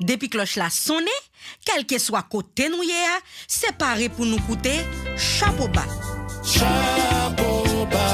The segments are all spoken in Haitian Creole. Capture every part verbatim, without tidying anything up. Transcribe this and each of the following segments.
Depi klòch la sonnen, kèlkeswa kote nou ye a, se pare pou nou koute Chapo Ba. Chapo ba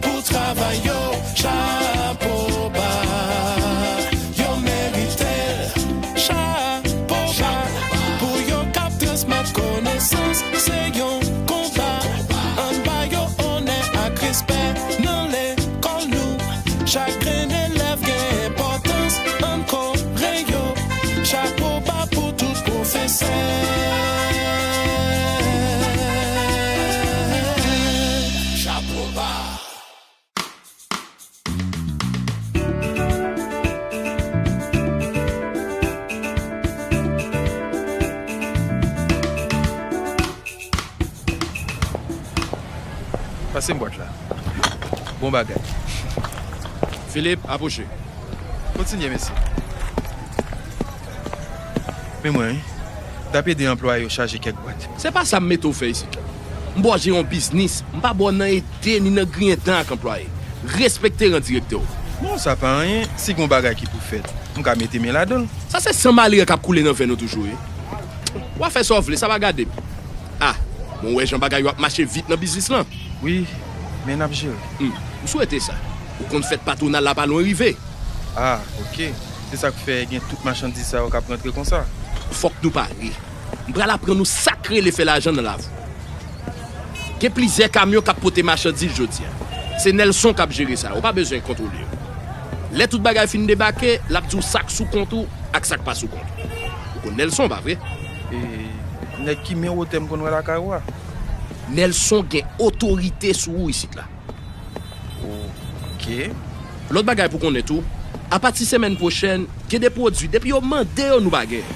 pou travay yo, chapo ba, yo merite l. Chapo ba pou yo k ap transmèt konesans, se yon konba. Ann ba yo onè ak respè nan lekòl nou. Chak grenn elèv gen enpòtans, ann kore yo. Chapo ba pou tout pwofesè. Chapo ba. Pase m bwat la. Bon bagay. Philippe, apwoche. Kontinye, mesye. Men mwen, wi. M t ap ede anplwaye yo chaje kèk bwat. Se pa sa m mete w fè isit la. M ba w jere yon biznis. M pa ba w nan ede ni nan griyen dan ak anplwaye. Respekte ran direktè w. Non, sa pa anyen. Si gen yon bagay ki pou fèt, m ka mete men ladan l. Sa se san malere k ap koule nan venn ou toujou, wi. W a fè sa w vle, sa pa gade m. Ah, bon, w wè jan bagay yo ap mache vit nan biznis lan. Wi, men n ap jere. Hmm, m swete sa. Ou konn fèt patwonal la pa lwen rive. Ah, ok. Se sa k fè gen tout machandiz sa yo k ap rantre konsa. Fòk nou pare. M pral aprann ou sa k rele fè lajan nan lavi. Gen plizyè kamyon k ap pote machandiz jodi a. Se Nelson k ap jere sa, ou pa bezwen kontwole yo. Lè tout bagay fin debake, l ap di w sa k sou kont ou ak sa k pa sou kont ou. Ou konn Nelson, pa vre? E nèg ki men wotè m konn wè lakay ou a? Nelson gen otorite sou ou isit la. Ok. Lòt bagay pou konnen tou, apati semèn pwochèn, gen de pwodui, depi yo mande yo, nou pa genyen.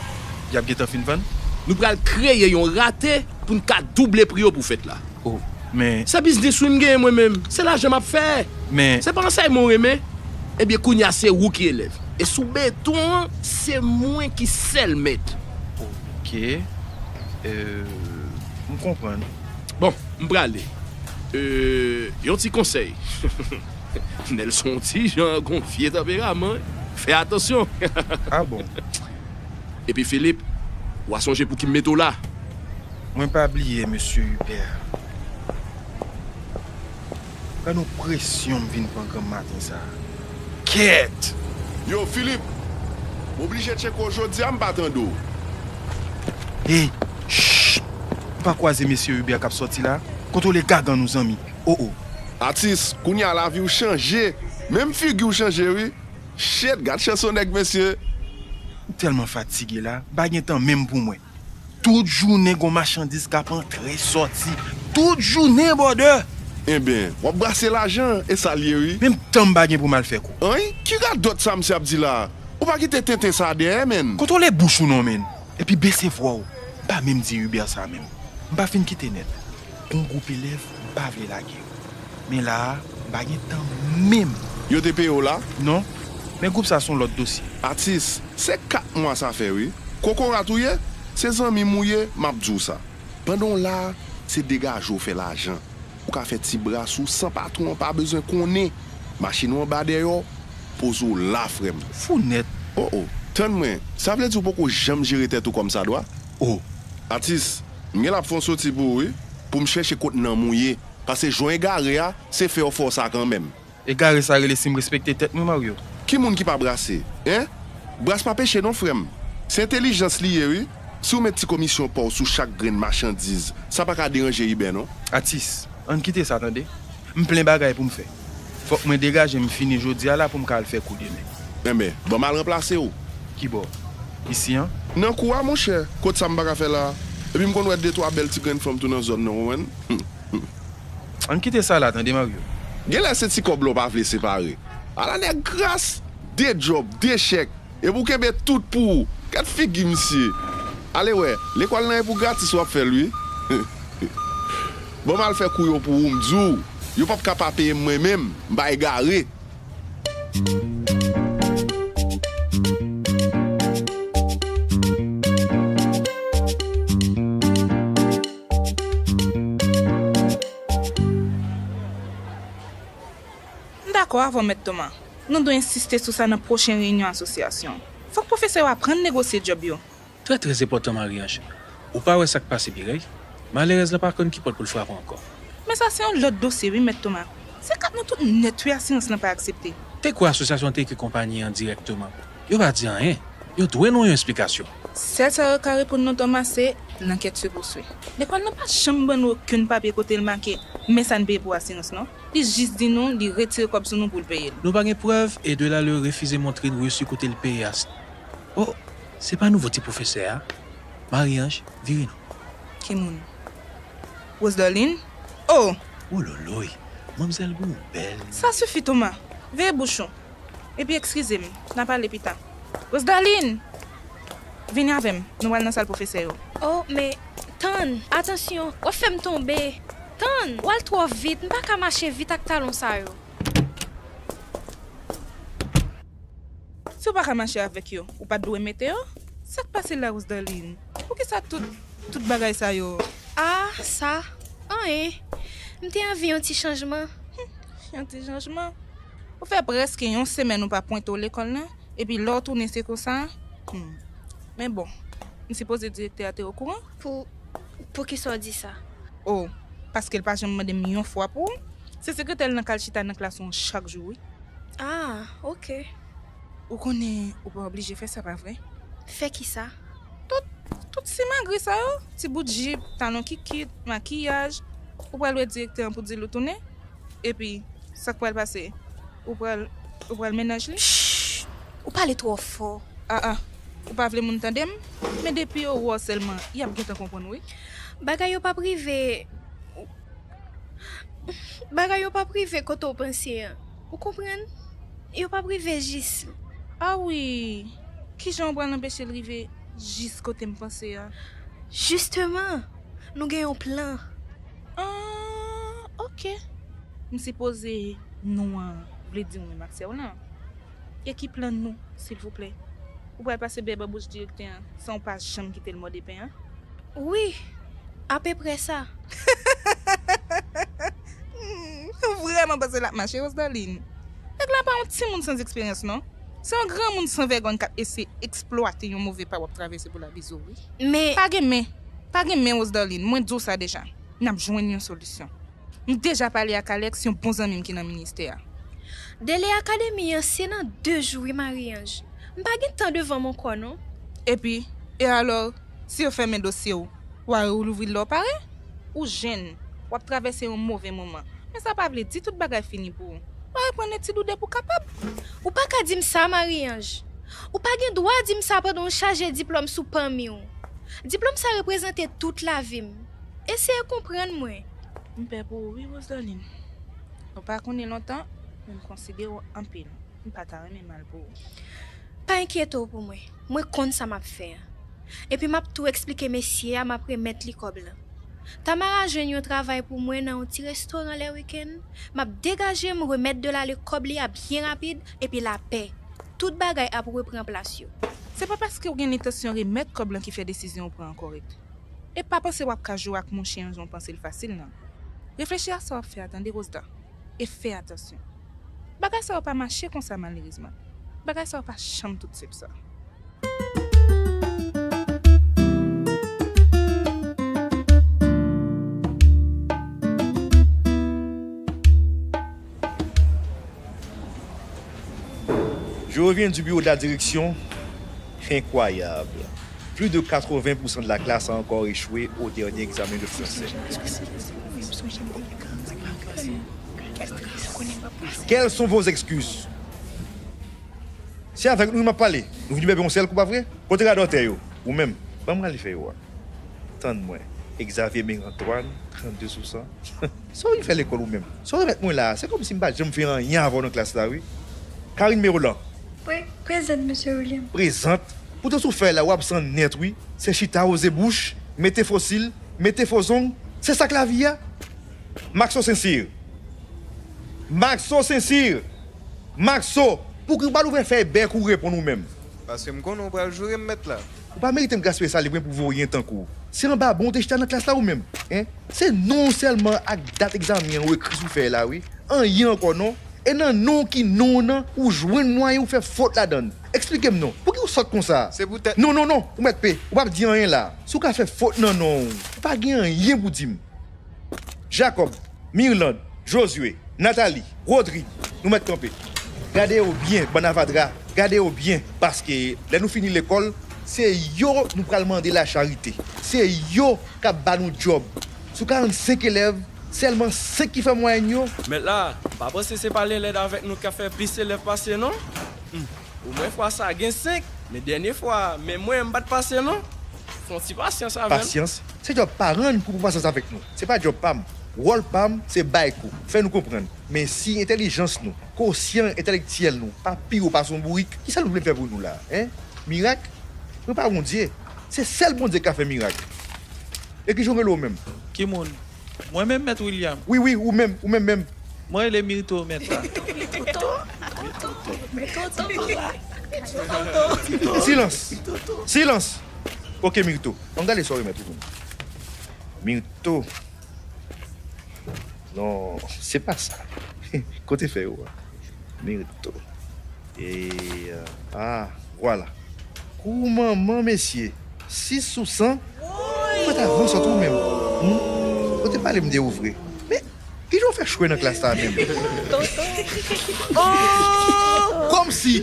Y ap gentan fin vann? Nou pral kreye yon rate pou n ka double pri yo pou fèt la. Oh, men. Se biznis wi m genyen mwen menm. Se lajan m ap fè. Men. Se pa ansèyman w renmen? Ebyen, kounye a se ou ki elèv. E sou beton an, se mwen ki sèl mèt. Ok. Euh, m konprann. Bon, m prale. Euh, yon ti konsèy. Nelson ti jan gon vye tanperaman. Fè atansyon. Ah bon? Epi Philippe, w a sonje pou ki m mete w la. Mwen pa bliye, mesye Hubert. Gad yon presyon m vin pran granm maten sa a. Kèt! Yo, Philippe! M oblije tcheke w jodi a, m pa tande w. Hey! Shh! Ou pa kwaze mesye Hubert k ap sòti la? Kontwole gagann ou, zanmi. Oh, oh. Atis, kounye a lavi w chanje. Menm figi w chanje, wi. Shit, gad chans yon nèg, mesye. M tèlman fatige la, m pa gen tan menm pou mwen. Tout jounen gon machandiz k ap antre sòti. Tout jounen, brother! Enben, w ap brase lajan, e sa l ye, wi. Menm tan m pa gen pou m al fè kou. Anyen? Ki radòt sa misye ap di la a? Ou pa kite tenten sa a dèyè, menn. Kontwole bouch ou non, menn. Epi bese vwa w. M pa menm di Hubert sa menm. M pa fin kite nèt. Gon gwoup elèv m pa vle lage yo. Men la a, m pa gen tan menm. Yo te peye w la? Non. Men gwoup sa se yon lòt dosye. Atis, se kat mwa sa fè wi. Kokorat ou ye? Se zanmi m ou ye, m ap di w sa. Pandan w la a, se degaje w fè lajan. Ou ka fè ti bras ou san patwon an pa bezwen konnen. Machin ou anba dèyè w, poze w la, frè m. Fou nèt. Oh, oh. Tann mwen, sa vle di w poko janm jere tèt ou kòmsadwa? Oh. Atis, m genlè ap fè yon soti pou ou wi, pou m chèche kot nanm ou ye, paske jan w egare a, se fè w fè w sa kanmenm. Egare sa rele si m respekte tèt mwen, Mario? Ki moun ki pa brase? Hein? Bras pa peche non, frè m. Se entèlijans li ye wi. Si w met ti komisyon pa w sou chak grenn machandiz, sa pa ka deranje Iben non. Atis, ann kite sa tande. M plen bagay pou m fè. Fòk mwen degaje m fini jodi a la pou m ka al fè kou demen. Enben, ban m al ranplase w. Kibò? Isi an? Nan kou a, monchè. Kot sa m pa ka fè la a? Epi m konn wè de twa bèl ti grenn fanm tou nan zòn nan, ou konprann? Ann kite sa la, tande, Mario. Genlè se ti kòb la w pa vle separe. Ala nèg gras! De djòb, de chèk, epi w kenbe tout pou ou. Gad figi misye. Ale wè, lekòl lan e pou gratis w ap fè l wi. Ban m al fè kou yo pou ou, m di w. Yo p ap ka pa peye m mwen menm, m pa egare. M dakò avè w, Mèt Toma. Nou dwe ensiste sou sa nan pwochen reyinyon asosyasyon an. Fòk pwofesè yo aprann negosye djòb yo. Trè, trè enpòtan, Marie-Ange. Ou pa wè sa k pase Mireille? Malerèz la pa konn ki pòt pou l frape ankò. Men sa se yon lòt dosye, wi, Mèt Toma. Se kat nou tout nèt, wi, asirans lan pa aksepte. Te kwè asosyasyon an te ekri konpayi an dirèkteman. Yo pa di anyen. Yo dwe nou yon esplikasyon. Sèl sa yo ka reponn nou, Toma, se l'enquête se poursuit. Lekòl lan pa janm ban nou okenn papye kote l make, men sa n peye pou asirans, non. Li jis di nou li retire kòb sou nou pou l peye l. Nou pa gen prèv, e Delalue refize montre n resi kote l peye a. Oh, se pa nouvo ti pwofesè a? Marie-Ange, vire non. Ki moun? Rose Darline? Oh! Wololoy, manmzèl gen yon bèl. Sa sifi, Toma. Veye bouch ou. Epi, eskize m, n a pale pita. Rose Darline! Vini avè m, nou pral nan sal pwofesè yo. Oh, men, tann! Atansyon, w ap fè m tonbe! Tann! W al twò vit, m pa ka mache vit ak talon sa yo. Si w pa ka mache avèk yo, ou pa t dwe mete yo? Sa k pase la, Rose Darline? Poukisa tout, tout bagay sa yo? Ah, sa? Anyen. M te anvi yon ti chanjman. Yon ti chanjman? Ou fè prèske yon semèn ou pa pwente w lekòl la, epi lè w tounen se konsa? Hmm. Men bon, m sipoze direktè a te okouran? Pou, poukisa w di sa? Oh, paske l pa janm mande m yon fwa pou ou. Se sekretè l nan k al chita nan klas ou an chak jou, wi. Ah, oke. Ou konnen ou pa oblije fè sa, pa vre? Fè kisa? Tout, tout simagri sa yo, ti bout jip, talon kikit, makiyaj, ou pral wè direktè an pou di l ou tounen. Epi, sa k pral pase? Ou pral, ou pral mennaj li? Shh! Ou pale twò fò. Ah, ah, ou pa vle moun tande m? Men depi yo wè w sèlman, y ap gentan konprann, wi. Bagay yo p ap rive. Bagay yo p ap rive kote w panse an. Ou konprann? Yo p ap rive jis. Ah wi! Kijan w pral anpeche l rive jis kote m panse a? Jisteman, nou gen yon plan. Ah, oke. M sipoze nou an vle di ou menm ak sè w lan. E ki plan nou, silvouplè? Ou pral pase bèbè bouch direktè an san w pa janm kite l mòde pen an? Wi, apeprè sa. Hmm, ou vrèman panse l ap mache, Rose Darline? Nèg la pa yon timoun san eksperyans, non. Se yon granmoun san vègòny k ap eseye eksplwate yon move pa w ap travèse pou l abize w, wi. Men. Pa gen men. Pa gen men, Rose Darline. Mwen di w sa deja. N ap jwenn yon solisyon. M deja pale ak Alex, yon bon zanmi m ki nan ministè a. Dele akademi an se nan de jou wi, Marie-Ange. M pa gen tan devan m ankò non. Epi, e alò, si yo fèmen dosye w, w a relouvri l lè w pare? Ou jèn, w ap travèse yon move moman, men sa pa vle di tout bagay fini pou ou. W a reprann etid ou depi w kapab. Ou pa ka di m sa, Marie-Ange. Ou pa gen dwa di m sa pandan w chaje diplòm sou panmi w. Diplòm sa reprezante tout lavi m. Eseye konprann mwen. M pè pou ou wi, Rose Darline. Nou pa konnen lontan, men m konsidere w anpil. M pa ta renmen mal pou ou. Pa enkyete w pou mwen. Mwen konn sa m ap fè a. Epi m ap tou eksplike mesye a m ap remèt li kòb lan. Tamara jwenn yon travay pou mwen nan yon ti restoran lè wikenn. M ap degaje m, remèt Delalue kòb li a byen rapid, epi lapè. Tout bagay ap repran plas yo. Se pa paske w gen lentansyon remèt kòb lan ki fè desizyon w pran an kòrèk. E pa panse w ap ka jwe ak monchè an jan w panse l fasil, non. Reflechi a sa w ap fè a, tande, Rosda. E fè atansyon. Bagay sa yo pa mache konsa, malerezman. Bagay sa yo pa janm tout senp sa. Je reviens du bureau de la direction. Incroyable. Plus de quatre-vingts pour cent de la classe a encore échoué au dernier examen de français. Quelles sont vos excuses? Se avèk nou m ap pale. Nou vin bebe yon sèl kou, pa vre? Kote radòtè yo? Ou menm, ban m rale fèy ou a. Tann mwen. Xavier Mère Antoine, trannde sou san. Sa w vin fè lekòl ou menm? Sa w remèt mwen la a, se kòmsi m pa t janm fè anyen avè w nan klas la, wi. Karine Merolan. Pre-, prezant, mesye William. Prezant? Poutan sou fèy la, w absan nèt, wi. Se chita, woze bouch, mete fo sil, mete fo zong. Se sa k lavi a? Maxo Saint-Cyr. Maxo Saint-Cyr. Maxo, pouki w pa t ouvè fèy bèk ou reponn ou menm? Paske m konnen w pral joure m, mèt la. Ou pa merite m gaspiye saliv mwen pou voryen tankou w. Se anba bon w te chita nan klas la ou menm, en? Se non w sèlman ak dat egzamen an ou ekri sou fèy la, wi. Anyen ankò non. E nan non w ki non w nan, ou jwenn mwayen ou fè fot ladan l. Eksplike m non, pouki ou sòt konsa? Se poutèt. Non, non, non, ou mèt pe, ou p ap di anyen la. Si w ka fè fot nan non w, ou pa gen anyen pou di m. Jacob, Mirlande, Josué, Nathalie, Rodrigue, nou mèt kanpe. Gade yo byen, bann avadra, gade yo byen, paske lè nou fini lekòl, se yo nou pral mande lacharite. Se yo k ap ba nou djòb. Sou karannsenk elèv, sèlman senk ki fè mwayèn yo. Mèt la, m pa panse se pa lè lèd avèk nou k ap fè plis elèv pase non. Hmm. Omwen fwa sa gen senk, men dènye fwa, menm mwen, m pa t pase non. Fè yon ti pasyans avè m. Pasyans? Se djòb paran n pou pran pasyans avèk nou. Se pa djòb pa m. Wòl pa m, se bay kou. Fè nou konprann. Men si entèlijans nou, kosyan entèlektyèl nou pa pi wo pase yon bourik, kisa nou vle m fè pou nou la, en? Mirak? Mwen pa Bondye. Se sèl Bondye k ka fè mirak. E kijan w rele w menm? Ki moun? Mwen menm, Mèt William. Wi, wi, ou menm, ou menm menm. Mwen rele Mirto, Mèt la. Silans! Silans! Ok, Mirto. Ann gade sa w remèt ou pou mwen. Mirto. Non, se pa sa. Kote fè yo a? Mirto. E, ah, vwala. Kou manman, mesye. Sis sou san. Ou pa ta van sòt ou menm. Hmm? Ou te pale m de ou vre. Men, kijan w fè chwe nan klas sa a menm? Oh! Kòmsi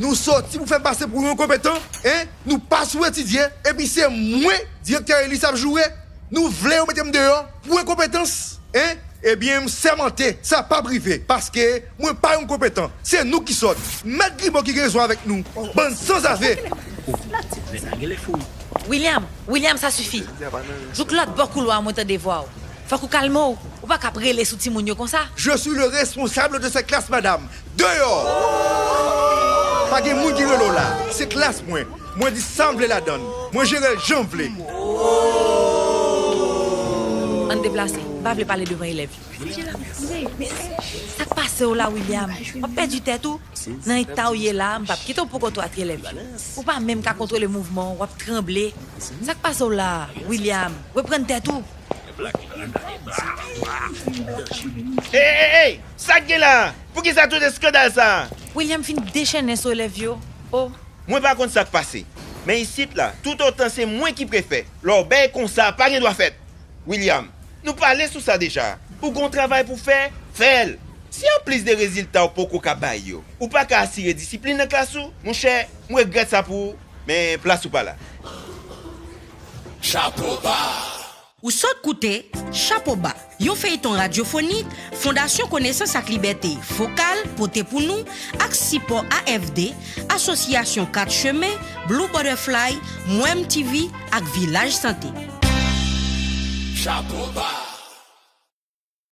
nou sòti pou fè pase pou yon konpetan, en? Nou pa sou etidye, epi se mwen, direktè Elis ap joure? Nou vle yo mete m deyò pou enkonpetans, en? Ebyen, m sèmante, sa p ap rive, paske mwen pa yon konpetan. Se nou ki sòt. Mèt Gribo ki gen rezon avèk nou. Bann sanzave! William, William, sa sifi. Jouk lòt bò koulwa a mwen tande vwa w. Fòk ou kalme w. Ou pa ka ap rele sou timoun yo konsa. Je suis le responsable de cette classe, madame. Deyò! Pa gen moun ki rele w la. Se klas mwen. Mwen di sa m vle ladan l. Mwen jere l jan m vle. Ann deplase. M pa vle pale devan elèv yo. Sa k pase w la, William? W ap pèdi tèt ou? Nan eta w ye la, m p ap kite w poko twati elèv yo. Ou pa menm ka kontwole mouvman w, w ap tranble. Sa k pase w la, William? Reprann tèt ou. Ey, ey, ey! Sa k gen la a? Poukisa tout eskandal sa a? William fin dechennen sou elèv yo. O! Mwen pa konn sa k pase. Men isit la, toutotan se mwen ki prefè, lòbèy konsa pa gen dwa fèt. William, nou pale sou sa deja. Ou gon travay pou fè, fè l. Si anplis de rezilta w poko ka bay yo, ou pa ka asire disiplin nan klas ou, monchè, m regrèt sa pou ou, men plas ou pa la. Chapo ba! Ou sot koute Chapo Ba, yon feyton radyofonik Fondasyon Konesans ak Libète, Fokal, pote pou nou, ak sipò A F D, Asosyasyon Kat Chemen, Blue Butterfly, Mwem T V ak Vilaj Sante. Chapo Ba!